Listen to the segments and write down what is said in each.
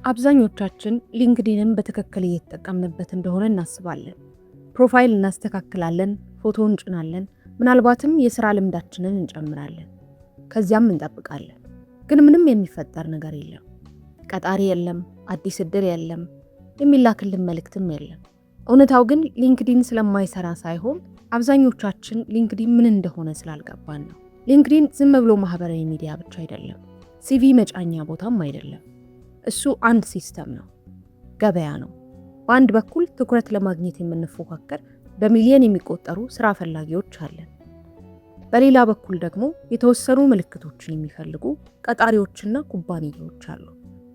አብዛኞቻችን LinkedIn ን በትክክል እየተጠቀምንበት እንደሆነ እናስባለን። Profile እናስተካክላለን፣ ፎቶ እንጭናለን፣ ምናልባትም የሥራ ልምዳችንን እንጨምራለን። ከዚያም እንጠብቃለን። ግን ምንም የሚፈጠር ነገር የለም። ቀጣሪ የለም፣ አዲስ እድል የለም፣ የሚላክልን መልእክትም የለም። እውነታው ግን LinkedIn ስለማይሰራ ሳይሆን አብዛኞቻችን LinkedIn ምን እንደሆነ ስላልገባን ነው። LinkedIn ዝም ብሎ ማህበራዊ ሚዲያ ብቻ አይደለም፣ CV መጫኛ ቦታም አይደለም። እሱ አንድ system ነው፣ ገበያ ነው። በአንድ በኩል ትኩረት ለማግኘት የምንፎካከር በሚሊዮን የሚቆጠሩ ስራ ፈላጊዎች አለን። በሌላ በኩል ደግሞ የተወሰኑ ምልክቶችን የሚፈልጉ ቀጣሪዎችና ኩባንያዎች አሉ።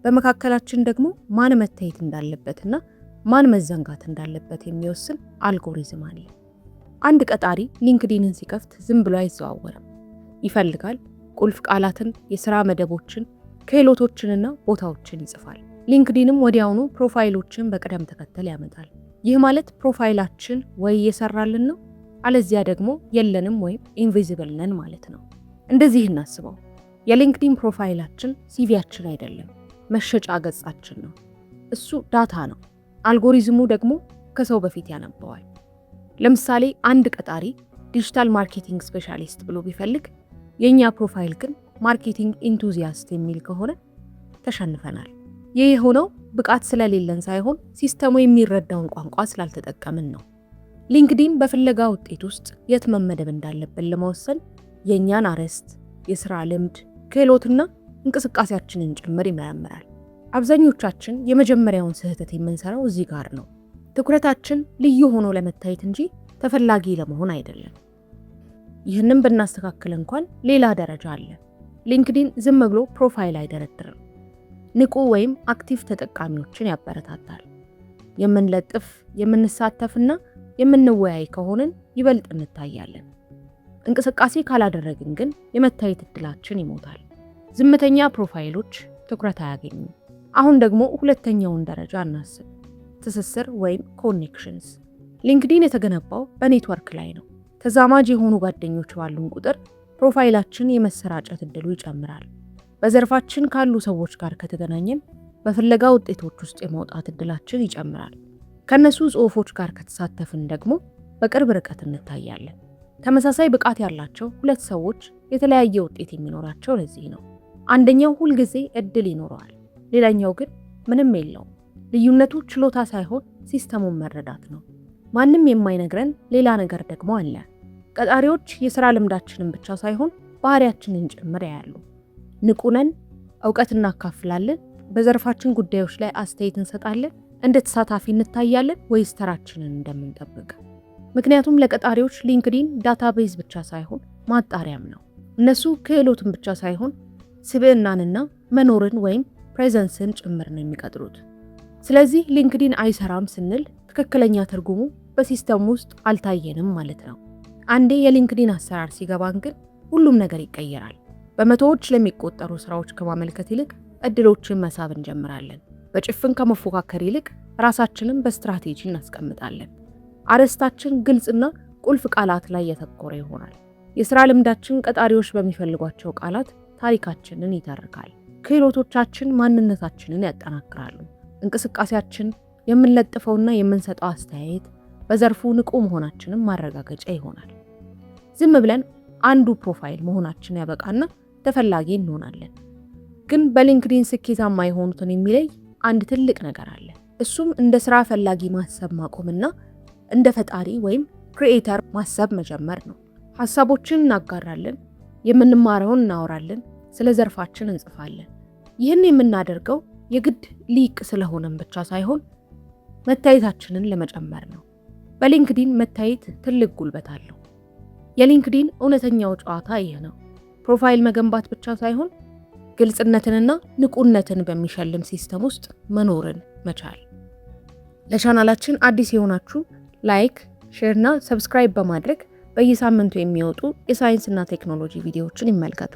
በመካከላችን ደግሞ ማን መታየት እንዳለበትና ማን መዘንጋት እንዳለበት የሚወስን አልጎሪዝም አለ። አንድ ቀጣሪ LinkedIn ን ሲከፍት ዝም ብሎ አይዘዋወርም። ይፈልጋል። ቁልፍ ቃላትን፣ የስራ መደቦችን፣ ክህሎቶችንና ቦታዎችን ይጽፋል። LinkedIn ም ወዲያውኑ profile ኦችን በቅደም ተከተል ያመጣል። ይህ ማለት profile ኣችን ወይ እየሰራልን ነው፣ አለዚያ ደግሞ የለንም ወይም invisible ነን ማለት ነው። እንደዚህ እናስበው። የ LinkedIn profile ኣችን CV ያችን አይደለም፣ መሸጫ ገጻችን ነው። እሱ data ነው። አልጎሪዝሙ ደግሞ ከሰው በፊት ያነበዋል። ለምሳሌ አንድ ቀጣሪ digital marketing specialist ብሎ ቢፈልግ የእኛ profile ግን marketing enthusiast የሚል ከሆነ ተሸንፈናል። ይህ የሆነው ብቃት ስለሌለን ሳይሆን system ኡ የሚረዳውን ቋንቋ ስላልተጠቀምን ነው። LinkedIn በፍለጋ ውጤት ውስጥ የት መመደብ እንዳለብን ለመወሰን የእኛን አርዕስት፣ የስራ ልምድ፣ ክህሎትና እንቅስቃሴያችንን ጭምር ይመረምራል። አብዛኞቻችን የመጀመሪያውን ስህተት የምንሰራው እዚህ ጋር ነው። ትኩረታችን ልዩ ሆኖ ለመታየት እንጂ ተፈላጊ ለመሆን አይደለም። ይህንን ብናስተካክል እንኳን ሌላ ደረጃ አለ። LinkedIn ዝም ብሎ profile አይደረድርም። ንቁ ወይም active ተጠቃሚዎችን ያበረታታል። የምንለጥፍ፣ የምንሳተፍና የምንወያይ ከሆንን ይበልጥ እንታያለን። እንቅስቃሴ ካላደረግን ግን የመታየት እድላችን ይሞታል። ዝምተኛ profile ኦች ትኩረት አያገኙም። አሁን ደግሞ ሁለተኛውን ደረጃ እናስብ፣ ትስስር ወይም connections። LinkedIn የተገነባው በኔትወርክ ላይ ነው። ተዛማጅ የሆኑ ጓደኞች ባሉን ቁጥር profile ኣችን የመሰራጨት እድሉ ይጨምራል። በዘርፋችን ካሉ ሰዎች ጋር ከተገናኘን በፍለጋ ውጤቶች ውስጥ የመውጣት እድላችን ይጨምራል። ከእነሱ ጽሑፎች ጋር ከተሳተፍን ደግሞ በቅርብ ርቀት እንታያለን። ተመሳሳይ ብቃት ያላቸው ሁለት ሰዎች የተለያየ ውጤት የሚኖራቸው ለዚህ ነው። አንደኛው ሁልጊዜ እድል ይኖረዋል፣ ሌላኛው ግን ምንም የለውም። ልዩነቱ ችሎታ ሳይሆን system ኡን መረዳት ነው። ማንም የማይነግረን ሌላ ነገር ደግሞ አለ። ቀጣሪዎች የሥራ ልምዳችንን ብቻ ሳይሆን ባህሪያችንን ጭምር ያያሉ። ንቁ ነን፣ እውቀት እናካፍላለን፣ በዘርፋችን ጉዳዮች ላይ አስተያየት እንሰጣለን፣ እንደ ተሳታፊ እንታያለን ወይስ ተራችንን እንደምንጠብቅ? ምክንያቱም ለቀጣሪዎች LinkedIn database ብቻ ሳይሆን ማጣሪያም ነው። እነሱ ክህሎትን ብቻ ሳይሆን ስብዕናንና መኖርን ወይም presence ን ጭምር ነው የሚቀጥሩት። ስለዚህ LinkedIn አይሰራም ስንል ትክክለኛ ትርጉሙ በ system ውስጥ አልታየንም ማለት ነው። አንዴ የ LinkedIn አሰራር ሲገባን ግን ሁሉም ነገር ይቀየራል። በመቶዎች ለሚቆጠሩ ስራዎች ከማመልከት ይልቅ እድሎችን መሳብ እንጀምራለን። በጭፍን ከመፎካከር ይልቅ ራሳችንን በስትራቴጂ እናስቀምጣለን። አርዕስታችን ግልጽና ቁልፍ ቃላት ላይ ያተኮረ ይሆናል። የስራ ልምዳችን ቀጣሪዎች በሚፈልጓቸው ቃላት ታሪካችንን ይተርካል። ክህሎቶቻችን ማንነታችንን ያጠናክራሉ። እንቅስቃሴያችን፣ የምንለጥፈውና የምንሰጠው አስተያየት በዘርፉ ንቁ መሆናችንን ማረጋገጫ ይሆናል። ዝም ብለን አንዱ profile መሆናችን ያበቃና ተፈላጊ እንሆናለን። ግን በ LinkedIn ስኬታማ የሆኑትን የሚለይ አንድ ትልቅ ነገር አለ። እሱም እንደ ስራ ፈላጊ ማሰብ ማቆምና እንደ ፈጣሪ ወይም creator ማሰብ መጀመር ነው። ሀሳቦችን እናጋራለን፣ የምንማረውን እናወራለን፣ ስለ ዘርፋችን እንጽፋለን። ይህን የምናደርገው የግድ ሊቅ ስለሆነን ብቻ ሳይሆን መታየታችንን ለመጨመር ነው። በ LinkedIn መታየት ትልቅ ጉልበት አለው። የ LinkedIn እውነተኛው ጨዋታ ይህ ነው። Profile መገንባት ብቻ ሳይሆን ግልጽነትንና ንቁነትን በሚሸልም system ውስጥ መኖርን መቻል። ለቻናላችን አዲስ የሆናችሁ like፣ share እና subscribe በማድረግ በየሳምንቱ የሚወጡ የሳይንስና ቴክኖሎጂ ቪዲዮዎችን ይመልከቱ።